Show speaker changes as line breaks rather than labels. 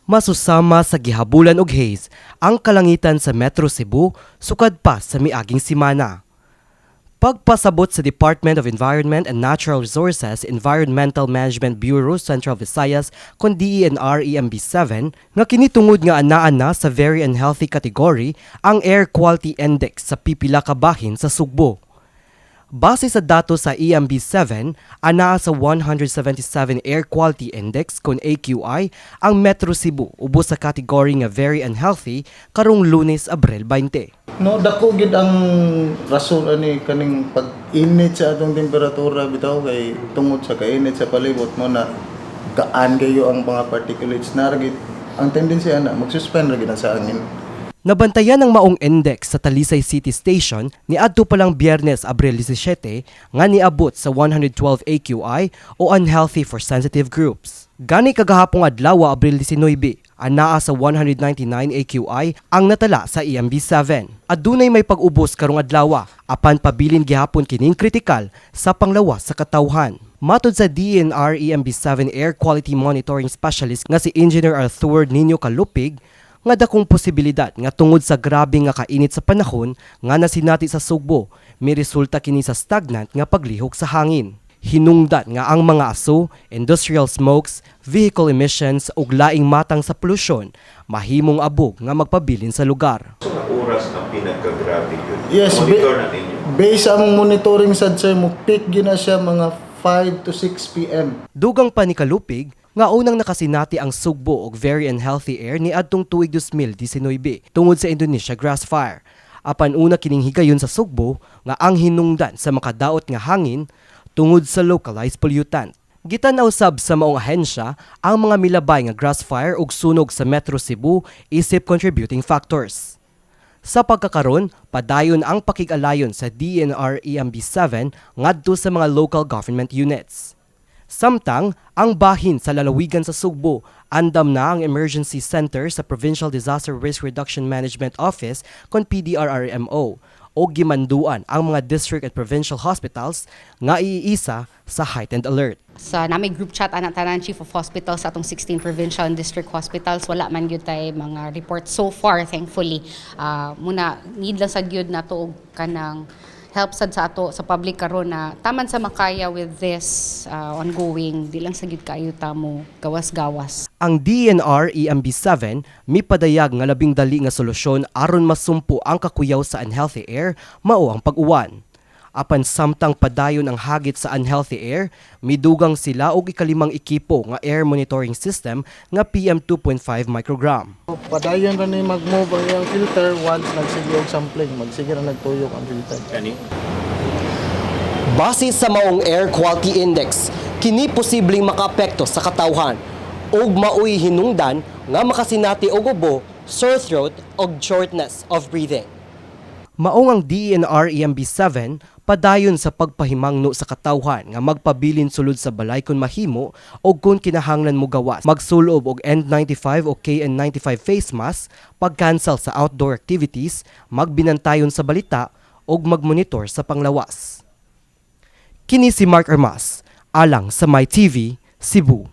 Masusama sa gihabulan og haze ang kalangitan sa Metro Cebu sukad pa sa miaging simana. Pagpasabot sa Department of Environment and Natural Resources Environmental Management Bureau Central Visayas kon DENR EMB 7 nga kini tungod nga anaa na sa very unhealthy category ang air quality index sa pipila ka bahin sa Sugbo. Base sa datos sa EMB7, anaa sa 177 Air Quality Index kon AQI ang Metro Cebu, ubos sa category nga very unhealthy karong Lunes, Abril 20.
No, dako gid ang rason ani kaning pag-init sa atong temperatura bitaw kay tungod sa kainit sa palibot mo na gaan kayo ang mga particulates na ra gid ang tendency ana magsuspend ra gid na sa hangin.
Nabantayan ang maong index sa Talisay City Station niadto pa lang Biyernes, Abril 17 nga niabot sa 112 AQI o unhealthy for sensitive groups. Gani kagahapong adlaw, Abril 19, anaa sa 199 AQI ang natala sa EMB7. Adunay may pag-ubos karong adlaw, apan pabilin gihapon kining kritikal sa panglawas sa katawhan. Matod sa DENR EMB7 Air Quality Monitoring Specialist nga si Engineer Arthur Nino Kalupig nga dakong posibilidad nga tungod sa grabe nga kainit sa panahon nga nasinati sa Sugbo, may resulta kini sa stagnant nga paglihok sa hangin. Hinungdan nga ang mga aso, industrial smokes, vehicle emissions ug laing matang sa polusyon mahimong abog nga magpabilin sa lugar.
So, nga oras ang pinagkagrabe yun?
Yes,
Monitor na ninyo.
Based sa among monitoring sad sir, mo peak gina siya mga 5 to 6 PM.
Dugang pa ni Kalupig nga unang nakasinati ang Sugbo og very unhealthy air ni adtong tuig 2019 tungod sa Indonesia grass fire. Apan una kining higayon sa Sugbo nga ang hinungdan sa makadaot nga hangin tungod sa localized pollutant. Gitan-aw sab sa maong ahensya ang mga milabay nga grass fire ug sunog sa Metro Cebu isip contributing factors. Sa pagkakaron, padayon ang pakig-alayon sa DENR EMB7 ngadto sa mga local government units. Samtang, ang bahin sa lalawigan sa Sugbo, andam na ang emergency center sa Provincial Disaster Risk Reduction Management Office kon PDRRMO o gimanduan ang mga district and provincial hospitals nga iisa sa heightened alert.
Sa nami group chat ana tanan chief of hospitals sa atong 16 provincial and district hospitals, wala man gyud tay mga report so far, thankfully. Muna need lang sa gyud nato og kanang help sad sa ato sa public karon na taman sa makaya with this ongoing, di lang sa gyud kaayo ta mo gawas-gawas.
Ang DENR EMB7 mipadayag nga labing dali nga solusyon aron masumpo ang kakuyaw sa unhealthy air mao ang pag-uwan. Apan samtang padayon ang hagit sa unhealthy air, midugang sila og ikalimang ekipo nga air monitoring system nga PM2.5 microgram.
Padayon ra ni mag-move ang iyang filter once nagsige og sampling, magsige ra nagtuyok ang filter.
Kani?
Base sa maong Air Quality Index, kini posibleng makaapekto sa katawhan ug maoy hinungdan nga makasinati og ubo, sore throat ug shortness of breathing. Maong ang DENR EMB7 padayon sa pagpahimangno sa katawhan nga magpabilin sulod sa balay kung mahimo o kung kinahanglan mo gawas. Magsulob og N95 o KN95 face mask, pag-cancel sa outdoor activities, magbinantayon sa balita ug magmonitor sa panglawas. Kini si Mark Armas, alang sa My TV, Cebu.